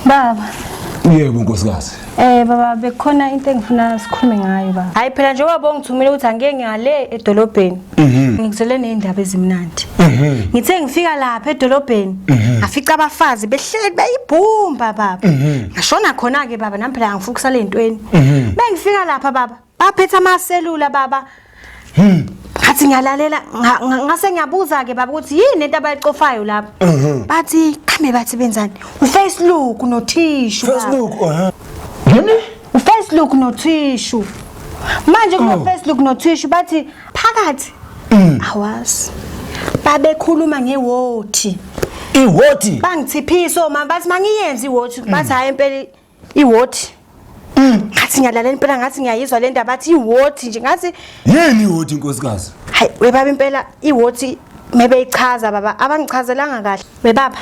Baba. Yebo nkosikazi. Baba bekukhona into engifuna sikhulume ngayo baba. Hayi phela njengoba bongithumile ukuthi angeke ngiyale edolobheni. Ngikuzele nezindaba ezimnandi. Ngithe ngifika lapha edolobheni, ngafica abafazi behleli beyibhumba baba. Ngashona khona ke baba nami phela ngifuna ukusala entweni. Bengifika lapha baba, baphethe amaselula baba. Ngathi ngiyalalela ngase ngiyabuza ke baba ukuthi yini into abayicofayo lapha. Bathi khame bathi benzani? UFacebook nothishu. Facebook eh. Yini? UFacebook nothishu. Manje kulo Facebook nothishu bathi phakathi awazi. Babekhuluma ngewothi. Iwoti. Bangithiphisa omama bathi mangiyenze iwothi bathi hayi impela iwothi. Ngathi ngiyalalela impela ngathi ngiyayizwa le ndaba bathi iwothi nje ngathi Yini iwoti nkosikazi? Hayi webaba impela iwothi mebeyichaza baba abangichazelanga kahle webaba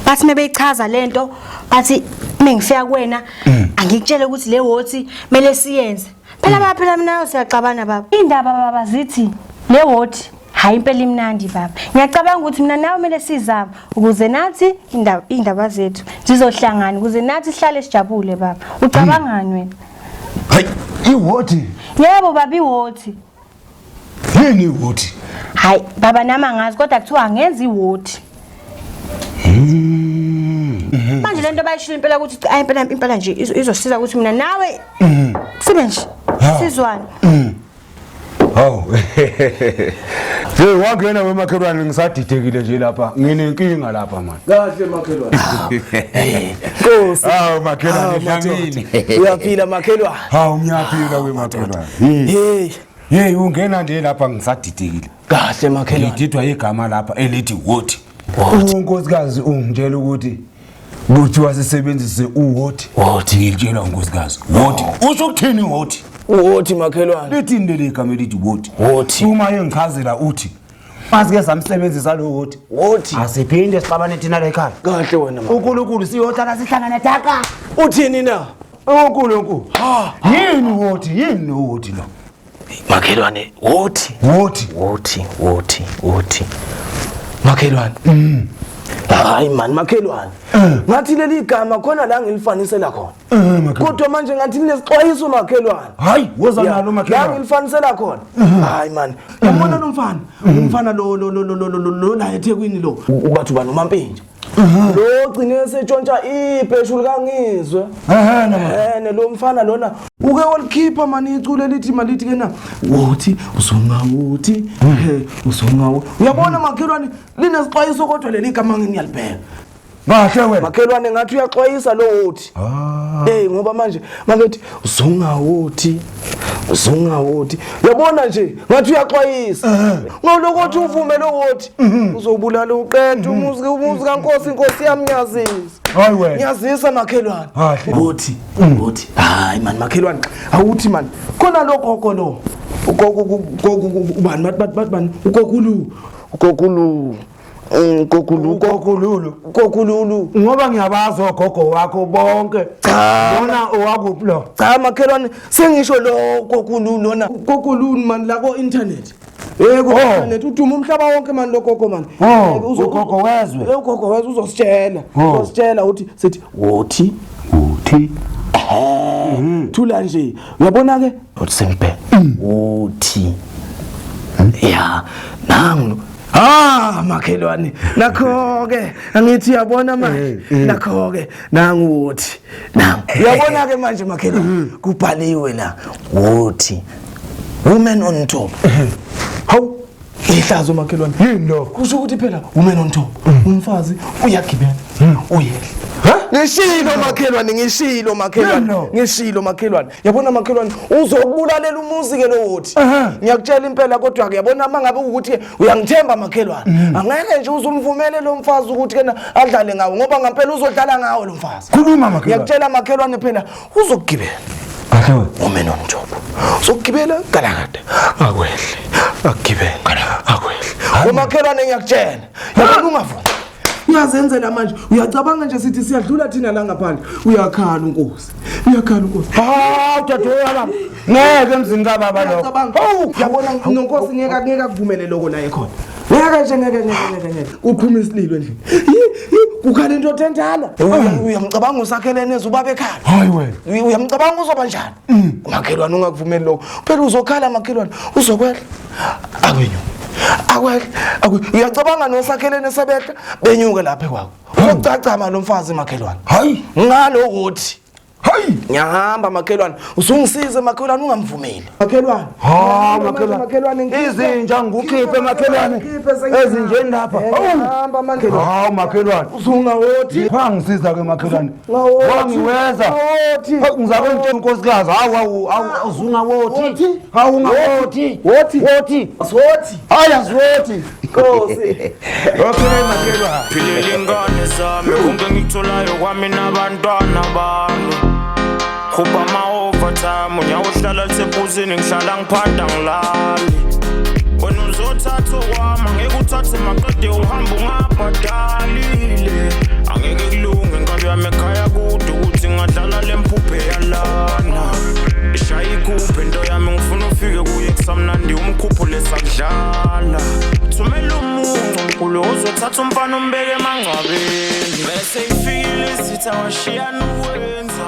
bathi mebeyichaza lento bathi mengifika kuwena angikutshele ukuthi le wothi mele siyenze phela baba phela mina siyaxabana baba indaba baba zithi le wothi hayi impela imnandi baba ngiyacabanga ukuthi mina nawe mele sizame ukuze nathi indaba indaba zethu zizohlangana ukuze nathi sihlale sijabule baba ucabangani wena? Hayi iwoti. Yebo baba iwothi. Yini iwoti? Hayi baba nami angazi kodwa kuthiwa angenza iwothi. Manje lento bayishilo impela ukuthi ayi impela impela nje izosiza ukuthi mina nawe sibe nje sizwane. Hawu. Hey wangena wemakhelwane ngisadidekile nje lapha. Nginenkinga lapha man. Kahle makhelwane. Nkosi. Hawu makhelwane Dlamini. Uyaphila makhelwane. Hawu ngiyaphila wemakhelwane. Hey. Hey ungena nje lapha ngisadidekile. Kahle makhelwane. Ngididwa igama lapha elithi wothi. Unkosikazi ungitshela ukuthi kuthiwa sisebenzise uwothi. Wothi. Ngitshela unkosikazi. Wothi. Usho ukuthini wothi? Wothi makhelwane. Lithini leli gama elithi wothi? Wothi. Uma engichazela uthi masike samsebenzisa lo wothi. Wothi. Asiphinde sixabane thina la ekhaya. Kahle wena ma. uNkulunkulu siyohlala sihlangane taka. Uthini na? uNkulunkulu. Yini wothi? Yini wothi lo? Makhelwane wothi. Wothi. Wothi, wothi, wothi. Makhelwane. Hayi man makhelwane. Ngathi leli gama khona la ngilifanisela khona. Kodwa manje ngathi linesixwayiso makhelwane. Hayi woza nalo La makhelwane. ngilifanisela khona. Hayi man. Yabona lo mfana. Umfana lo lo lo lo lo lo lo la eThekwini lo. Ubathi ubani uMampintsha. Lo gcine setshontsha ibheshu likaNgizwe. Ehhe na. Ene lo mfana lona uke walikhipha mani iculo elithi malithi ke na wothi usungawuthi he usungawu. Uyabona makhelwane linesixwayiso kodwa leli gama ngiyalibheka. Kahle wena. Makhelwane ngathi uyaxwayisa lo wothi. Eh ngoba manje makethi uzungawuthi uzungawuthi uyabona nje ngathi uyaxwayisa. Ngolokuthi uvume lo wothi uzobulala uqede umuzi umuzi kaNkosi inkosi yamnyazisa. Hayi wena. Ngiyazisa makhelwane. Kahle. Wothi wothi hayi man makhelwane awuthi man khona lo gogo lo. Ugogo ugogo ubani bathi bathi bathi bani ugogulu ugogulu gogulu Ugogo gogululu Ngoba ngiyabazi ogogo wakho bonke. Cha. Bona owakuphi lo? Cha makhelwane sengisho lo gogulu lona gogulu man la ko internet. Eh ku internet uduma umhlaba wonke man lo gogo man. Oh, ugogo wezwe. Eh ugogo wezwe uzositshela. Oh. Uzositshela uthi sithi wothi Uthi thula nje. Uyabona ke? Uthi sengibheka. Wothi. Ya nangu Ah makhelwane nakho ke angithi uyabona manje nakho ke nangu wothi nangu uyabona ke manje makhelwane kubhaliwe la wothi women on top. Hawu ihlazo makhelwane. Yini lokho? Kusho ukuthi phela women on top umfazi uyagibela uyehla. Ngishilo makhelwane ngishilo makhelwane Yini lo? ngishilo makhelwane yabona makhelwane uzokubulalela umuzi ke lo wothi ngiyakutshela impela kodwa ke yabona mangabe ukuthi ke uyangithemba makhelwane angeke nje uzumvumele lo mfazi ukuthi ke adlale ngawe ngoba ngempela uzodlala ngawe lo mfazi. Khuluma makhelwane. Ngiyakutshela makhelwane phela uzokugibela. Kahle wena. Women on top uzokugibela galakade akwehle akugibele akwehle umakhelwane ngiyakutshela yabona ungavumi uyazenzela manje uyacabanga nje sithi siyadlula thina la ngaphandle uyakhala unkosi uyakhala unkosi. Hawu dadewethu baba. Ngeke emzini kababa lokho. Uyacabanga yabona nonkosi ngeke ngeke akuvumele lokho la ekhona. Ngeke nje, ngeke, ngeke, ngeke, ngeke. Kuqhuma isililo endlini. Kukhala into endala. Uyamcabanga usakhelene ubaba ekhala. Hayi wena. Uyamcabanga uzoba njani? Makhelwane, ungakuvumeli lokho. Phela uzokhala, makhelwane, uzokwehla. Akwenyuka. Akwehla. Uyacabanga nosakhelene sebehla benyuke lapha kwakho. Uzocacama lo mfazi, makhelwane. Hayi. Ngalo wothi. Hayi. Ngiyahamba, makhelwane. Usungisize, makhelwane, ungamvumeli. Makhelwane. Ha, makhelwane. Makhelwane, ngikhiphe. Izinja ngikukhiphe, makhelwane. Ngikhiphe, sengiyahamba. Ezinjeni lapha. Hawu. Ngiyahamba, makhelwane. Hawu, makhelwane. Usungawothi. Wangisiza ke, makhelwane. Ngawothi. Wangiweza. Ngawothi. Hawu, ngizakutshela unkosikazi. Hawu, hawu, hawu, uzungawothi. Wothi. Hawu, ungawothi. Wothi. Wothi. Wothi. Hayi, asiwothi. Nkosi. Okay, makhelwane. Philela ingane zami, konke engikutholayo kwami nabantwana bami. Khupha ama-overtime, unyawo uhlala lisebhuzini, ngihlala ngiphanda ngilali. Wena uzothatha okwami, angeke uthathe maqede uhambe ungabhadalile. Angeke kulunge, inkabi yami ekhaya kude ukuthi ngadlala le mphuphe yalana. Ishaya ikhuphe into yami, ngifuna ufike kuye kusamnandi, umkhuphule sakudlala. Thumela umuncu mkhulu uzothatha umfana umbeke emangcwabeni. Bese ifikile isitha washiyana ukwenza.